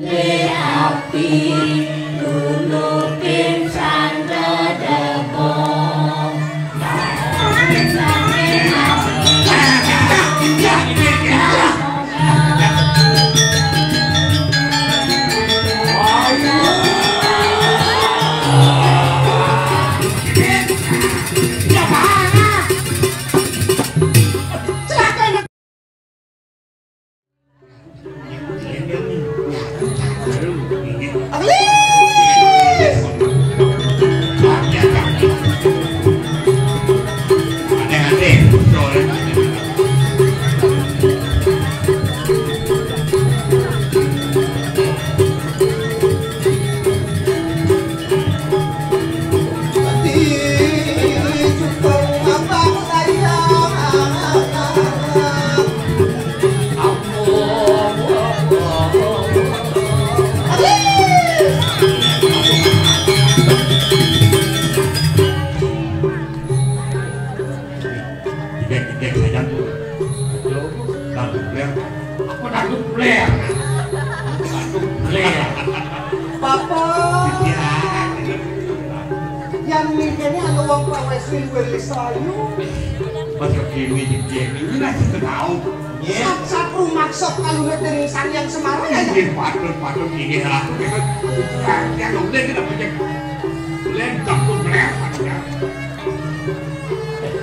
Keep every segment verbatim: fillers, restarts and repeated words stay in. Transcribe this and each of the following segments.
Api tulupin sandra debong. Dikit-dikit saja. Tanggup ler. Apa tanggup ler? Tanggup ler. Papa. Ya. Yang mikirnya anu wong pawes Willy Sayu. Pas kekini, ini masih tahu. Sat-sat rumaksok kalune dening Sang Hyang Semara ya. Nggih, patut, patut, nggih, ratu, kita. Yang udah kita punya. Udah, campur, udah.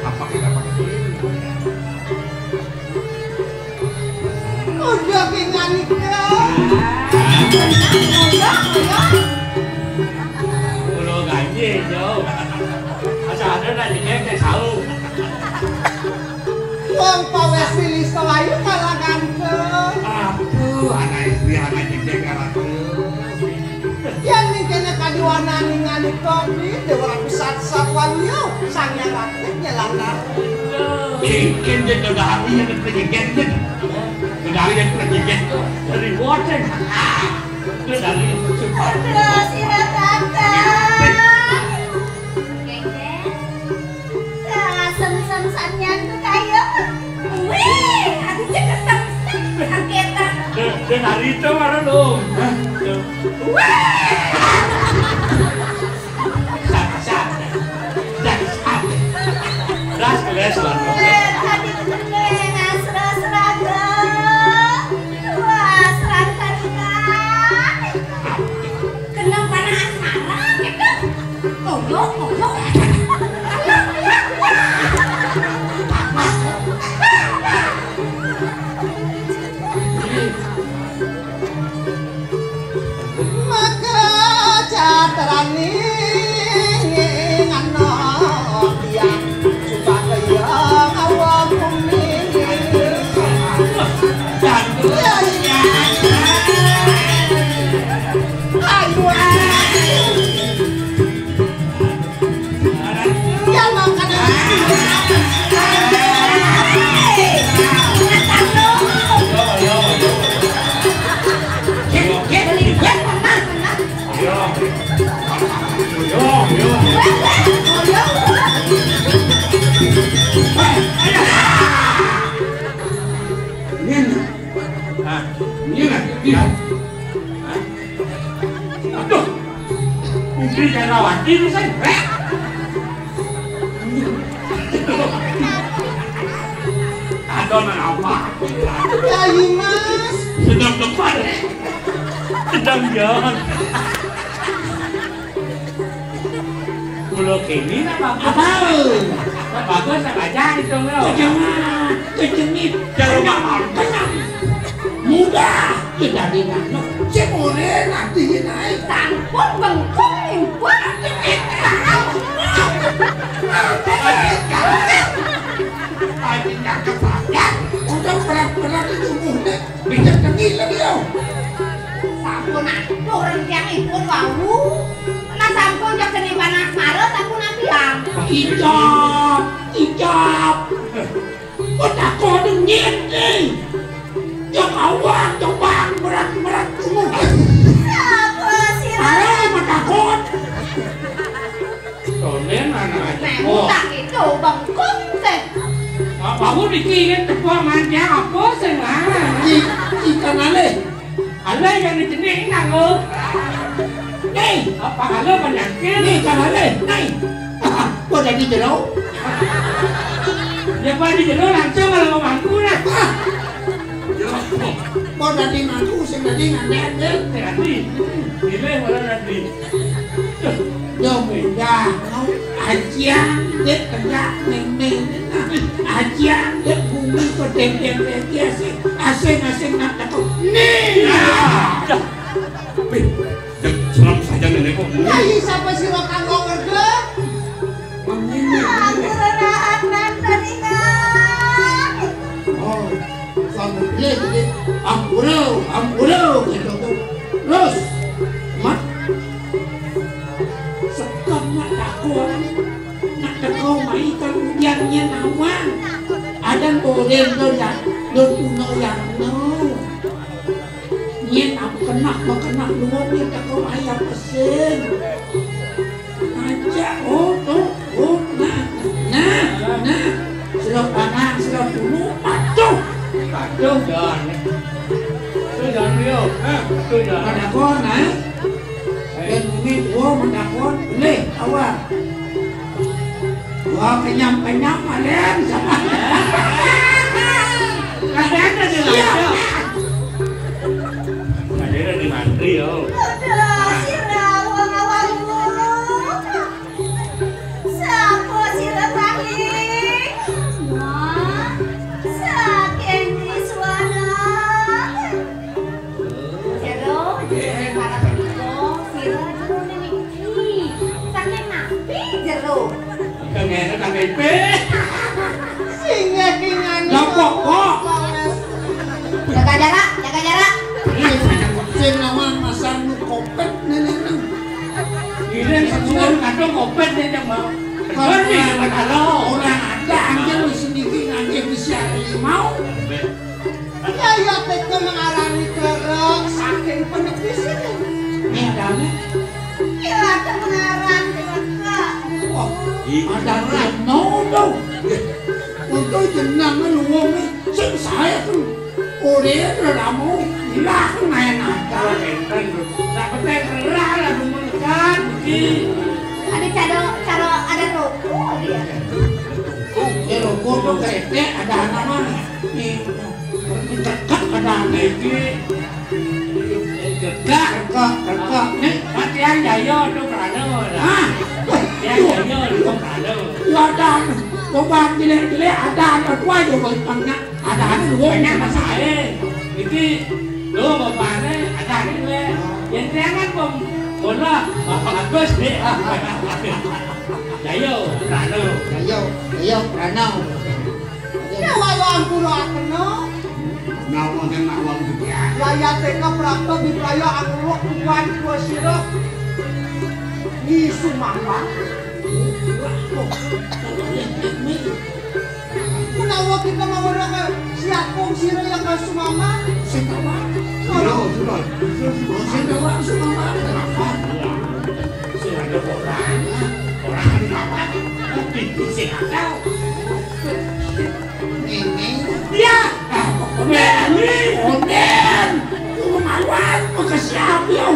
Apa kita pakai? Udah, pinggan, udah. Udah, udah. Kula ganjil, yo. Asa ada nak jeneng teh saung. Wong pawes Willy Sayu kalah ganteng. Aduh, anak istri, anak jeneng, anak. Yen ning kene kadiwana ningali kopi, dewa pusat satuan yo, Sang Hyang Rakyat nyelang nang. Mungkin dia udah hari yang terjejet, kan? Udah hari yang terjejet tuh. Dari water. Itu dari Aduh, sira kakak. Geng-geng. Nah, sem-sem sanian tuh kayo. Wih, aduh, cek kesem-sem, sakitan. Dan, dan hari itu mana lo? Hah? Wih. Sat, sat. Sat, sat. Das, les, lah. Eh, tadi bener, ngasra-sraga. Wah, serang-serang. Kenang panah asmara, gitu. Koyo, koyo. Maka catrane ngano tiang coba kaya awak bumi. Ayo, ayo. Aduh, Putri Candrawati ini, saya. Adonan apa? Ayo, Mas. Sedang depan. Sedang jalan. Pulau kini apa? Apa? Bagus, apa aja itu, lo? Kejengah, kejengit. Jalur malam. Mudah. Tidak dimanuk, cemure nanti naik. Sampun bengkung impun. Ayo, cakep banget. Udah berat-berat itu muhne, bisa tengil lagi, yo. Sampun atuh rentiang ipun wau. Nah, sampun jak seni panas mara, sampun atiang. Ijab, ijab. Kok takon nyete? Ya kawan, coba berat-berat tuh. Siapa sih? Ayo, matakon. Tonen anak aja. Memang tak itu, bengkung teh. Apa mau dikirim tepung manti apa sih, Mas? Ikan alih. Halo, yang dijenik nang, oh. Nih, apa halo penyakit? Nih, kan halo, nih. Kok jadi jero? Ya, Pak, di jero langsung kalau mau mangku, nah. Kok jadi mangku, sing jadi ngandel-ngandel? Jadi, pilih mana nanti? Yo mudah, mau aja dek tegak neng-neng. Aja dek bumi kok deng-deng lagi asing, asing-asing nak tekuk. Nih. Dah. Wih, dek, seram saja nenek kok. Lah, iya, siapa sih lo kanggo ngerti? Aku rerahan nonton ingat. Oh, sambil beli jadi ampura, ampura gitu tuh. Terus, mat, sekat nak takut, nak tekong mai kan ujian nya nawang. Ada boden tuh ya, tuh puno yang no. Nyén aku kenah, mau kenah luwung nyén teko wayah mesin. Aja, oh, tuh, oh, nah, nah, nah. Sira pangan, sira dulu, patuh. Patuh, Jon. Tuh, Jon, yo. Hah? Tuh, Jon. Padakon, nah. Yen ini dua mendakon, leh, awal. Wah, kenyam-kenyam, Aden, sama. Kadang ada lagi. Ada di mantri, yo. Udah, sira wong awakmu. Sapa sira, Bang? Wah, saking Iswara. Jero, jero para putra, sira jero niki. Saking napi jero? Kengene K T P. Singgah kingane. Lah, kok, kok? Jaga jarak, jaga jarak. Iya, sing nawang masang kopet nenek nang. Ini sesuai kadung kopet nenek mau. Bener nih, kalau orang ada anjir wis niki ngangge bisa mau. Ya, ya, teko mengarani kerek saking penepis ini. Ini ada nih. Ya, ada mengarani kerek. Wah, ada mau dong. Untuk jenang lu wong sing saya tuh. Ora ora mau ilang main akal. Enten lho. Lah penting ora lah menekan iki. Ada cara cara ada rokok dia. Ya rokok tuh kayaknya ada nama nih. Dekat ada nih. Iki. Dekat, dekat, dekat. Nih, matian ya yo tuh prano. Ah. Ya yo tuh prano. Ya ada. Coba jelek-jelek ada anak tua juga pernah. Ada-ada lho, enak masae. Iki lho bapakne ada-ada lho. Yen triangan pom bola, bapak bagus nih. Ayo, Prano. Ayo, ayo, Prano. Ya wayo ampura akeno. Nawa sing nak wong gedhe. Yaya teka prapta dipraya angluk kuwan kuwa sira. Ngisu mawar. Menawa kita ngawurake siapung sira ya Kasumama. Sing tak wae. Iya, sudah. Sing tak wae Sumama. Sing ada orang. Orang apa? Itu sing ada. Ini. Iya. Omen. Omen. Lu mawar, mau ke siapa ya?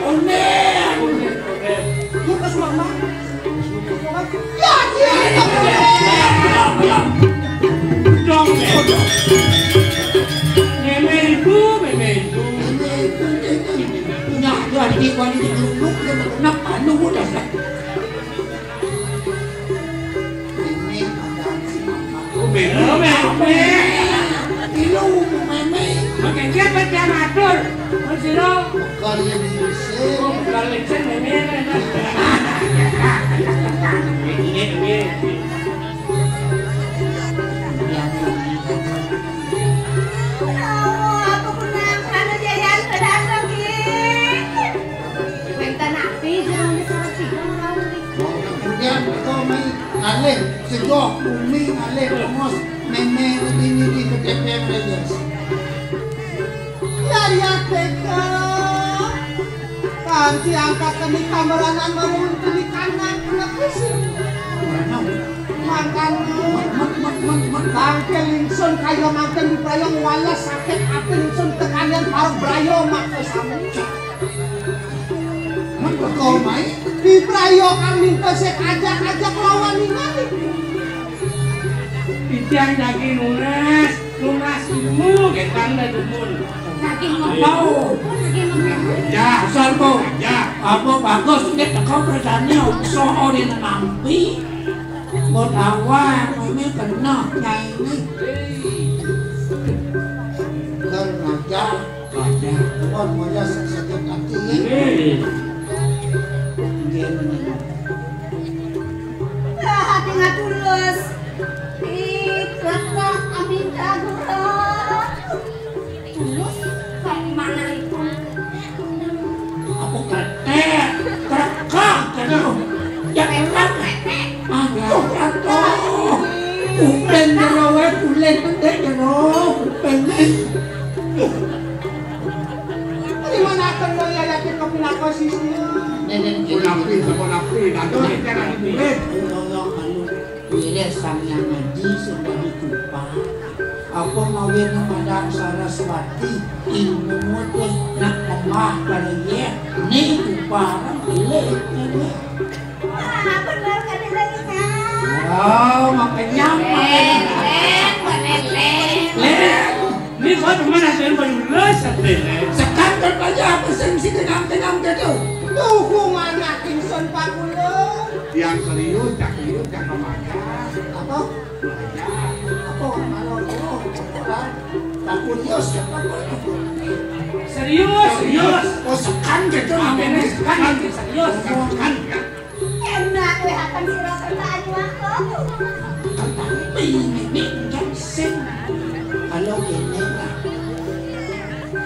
Omen. Lu Kasumama. Ya, ya, ya. Dong, dong. Meme ibu, meme ibu. Nah, ya, di mana di lubuk, dia mau kena palu, udah. Meme, ada si Mama. Oh, meme, meme. Ilu, meme. Oke, siapa yang ngatur? Mas Siro. Bukan yang diusir. Oh, bukan licin, meme. Ini, ini. Yang ini. Oh, aku pernah, pernah jajan, pernah datang, Ki. Wénten napi jroning surat tiga menawi? Wong kemudian mereka mai ngalih sejauh bumi ngalih lengos meme ini di ketepian legas. Ya, ya, teka. Kanthi angka keni kameranan marung keni kanan kena pusing. Mana? Mangkane bangke lingsun kaya mangken wipraya ngwales sakit ati lingsun tekanyan para braya makasami. Men teka omahe. Wipraya kaminta sing ajak-ajak lawan ingani. Titiang jagi nunas, nunas ilmu, getan da dumun. Jagi ngepau. Jagi ngepau. Ya, asal po. Ya. Apa bagus nek teka prasane iso ora nampi. Mun awak meme kena nyaine. Kan raja, raja. Pun mulai sakit hati ya. Nggih, menika. Hati nggak tulus. Ih, Raka, Aminta, Guru. Tulus, kok mana itu? Apa kretek? Kerekah, aduh. Ya enak. Aduh, aduh. Kuping jero wae, kulit pendek jero, kuping. Di mana akan melihat yakin kau pinaka sisi? Nenek, Munafik, munafik. Aduh, jangan duit. Wiris Sang Hyang Aji sing dadi cupang. Apa mawi Madam Saraswati ilmu terus nak kembah kali ya. Ni cupang pilih ini. Wah, bener kan ini, Kak? Oh, makanya Len, len, bener, len. Len. Ini buat mana saya baru les sampai len. Sekarang kan aja apa sing si kenyang-kenyang gitu. Dukungan anak ingsun Pak Kulo. Yang serius, cak serius, cak remaja. Apa? Remaja. Apa? Malu, oh, orang. Tak kurios, ya, apa? Serius, serius. Oh, sekan gitu namanya. Sekan, serius. Sekan, ya. Enak, weh, akan sira kertaan aku. Tetapi ini enggak sing. Kalau ini lah.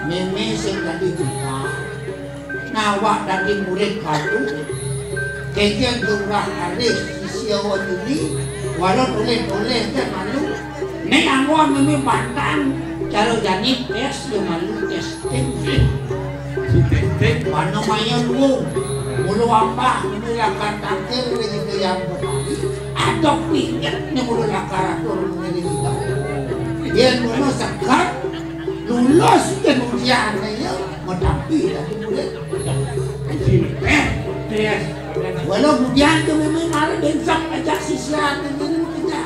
Meme sing tadi buka. Nawak dadi murid baru. Kengkeng jumlah kali sisya wajuli, walau tulis-tulis ke malu. Nek anggon meme pantang, cara jani tes ya malu testing. Si testing. Mana maya luwung. Mulu apa, meme lakar tangkil, lagi yang kembali. Ada pinget, nek mulu lakar atur, meme di kita. Dia mulu sekat, lulus ke ujian ya, mau tapi lagi murid. Sini, eh, tes. Walau kemudian tu memang malah bensang ajak sisya, tu jadi kerja.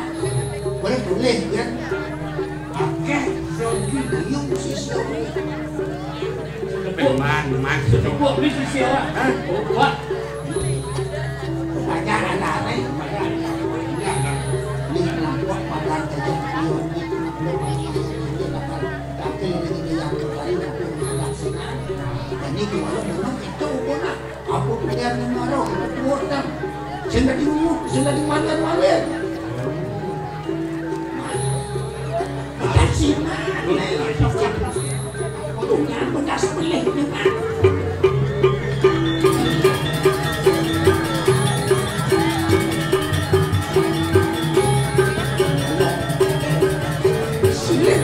Boleh tulis, ya. Oke, Rocky Buyung sisya. Memang, memang. Cukup, ni sisya. Hah? Buat. Banyak anak ni. Ni nampak padan kerja Buyung ni. Tapi ini dia yang kembali, tapi nak senang. Dan ni kalau memang itu pun nak. Apa pilihan yang marah? Kuat kan? Sing dadi umut, sing dadi malir-malir. Kasih mana? Punya bekas pelih dengan. Sini.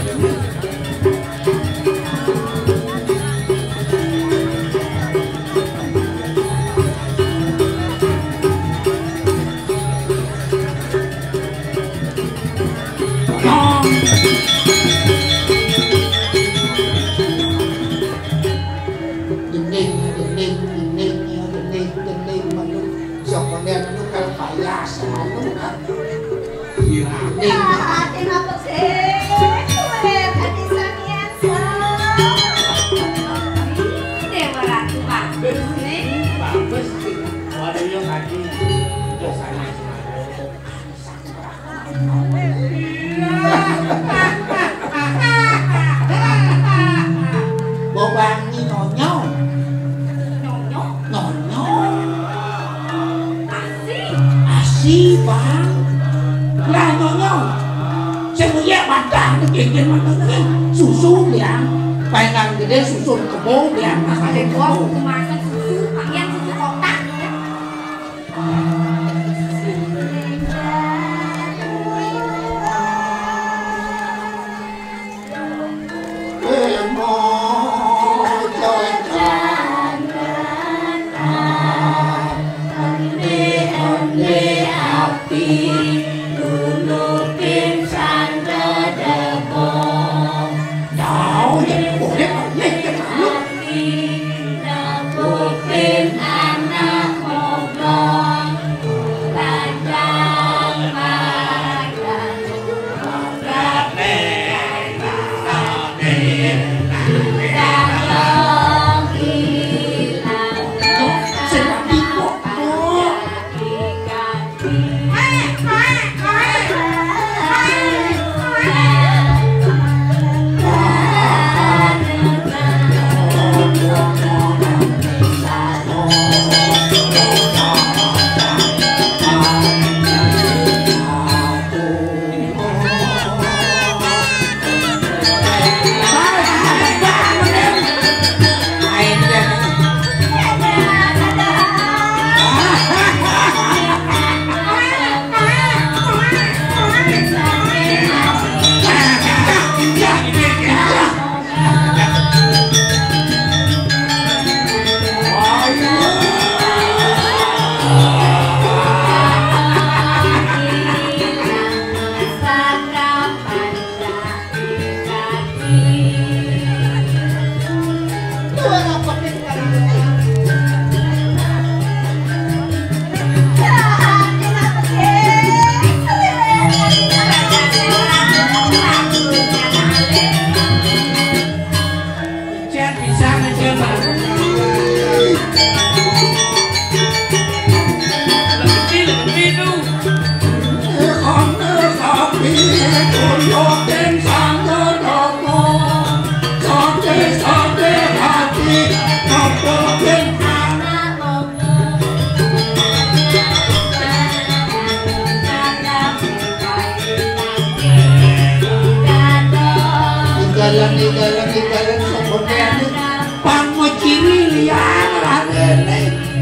Gending, gending, gending, ya, gending, gending, malu. Sok kondian anu kal payas, anu, ah. Iya. Gending. Ah, kenapa sih? Boleh tadi samian, so. Ini Dewa Ratu bagus nih. Bagus sih. Waduh, yang tadi. Dosanya. Bobangi nonyo. Nonyo? Nonyo. Asi. Asi, Bang. Lah, nonyo. Sing uyek wadah, kengken manteng susu, Biang. Paengan gede susu kebo, Biang. Ada dua buku masak susu, yang susu kotak.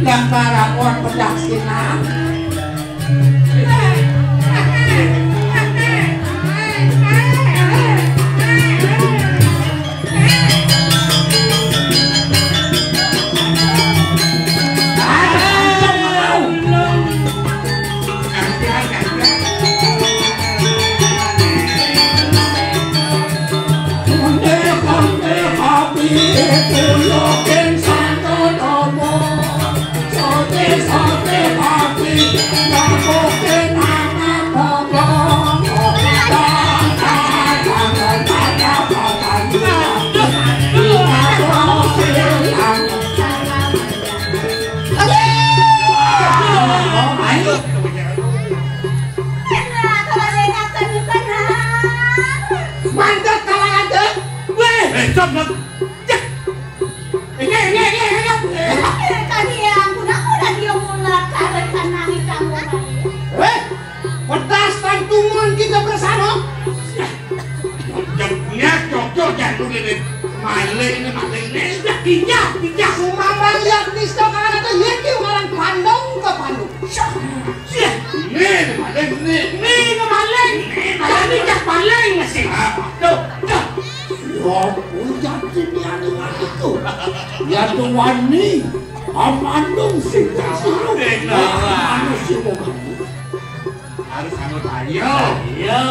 Gambar rapor pedaksinan. Mantap kalah ada. Weh, eh, stop, stop. Cek. Ini, ini, ini, ini. Eh, tadi ya ampun, aku udah dia mulai karet karena kamu tadi. Eh, pedas tantungan kita bersama. Jangan punya cocok jangan dulu ini. Maling ini, maling ini. Sudah pindah, pindah. Cuma lihat nih, sekarang ada YouTube orang pandang ke pandang. Nih, maling nih. Nih, maling. Nih, maling. Tadi cak maling masih. Tuh, tuh. Ya ampun, jadi ini anu itu. Ya tuh wani. Amandung sing kasih lu. Benar. Anu sing mau kamu. Harus anu tayo. Iya.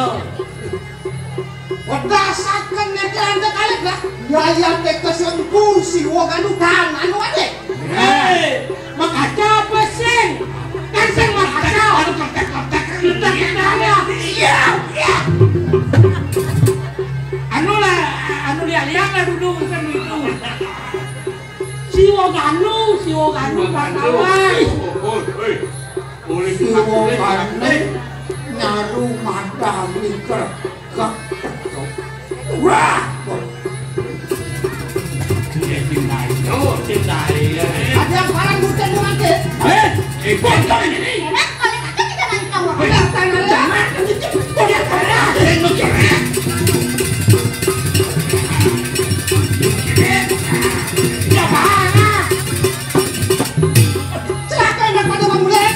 Pedasaken nete ante kalih lah. Yayate kesengku si wong anu kang anu ade. Hei, makaca apa sing? Kan sing makaca. Anu kontak-kontak letak tanah. Iya, iya. Anu lah, anu lihat-lihat lah dulu kan itu. Si Woganu, si Woganu wartawan. Oi, oi, oi. Boleh si Woganu nyaru madah mikir. Wah. Ada yang parang bukan mau mati. Eh, eh, bocor ini. Enak kalau kata kita nanti kamu. Weh, jangan, jangan. Jangan, jangan. Ya, parah. Celaka anak pada Bang Mulet.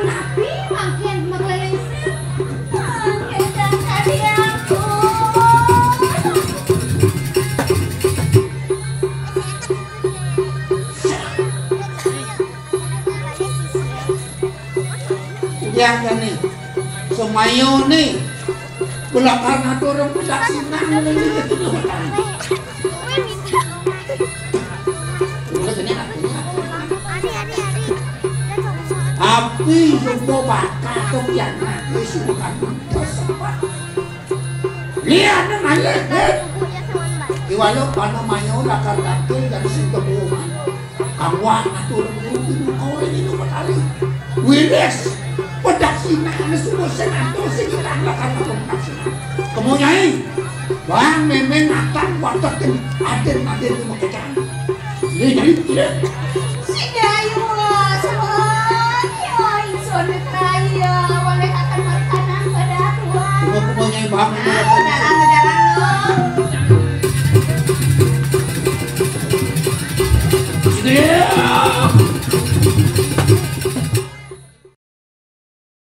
Tapi makin meleset, makin dekat aku. Yang ini, semayone, belakang atur yang puncak sinang ini. Tapi semua bakal tuh yang nanti sudah. Lihat nih, maya, eh. Iwalo, mana maya, lakar kantil, dan si kebuman. Kamu anak turun turun turun kau ini tuh petani. Wilis, pedak sina, ane semua senato, sing kita anak anak pedak sina. Kamu nyai, bang, memeng, akan, watak, aden, aden, itu makecan. Ini jadi, tidak. Si Dayu lah, semuanya, insun, kaya, oleh akan makanan pada aku. Kamu punya bang,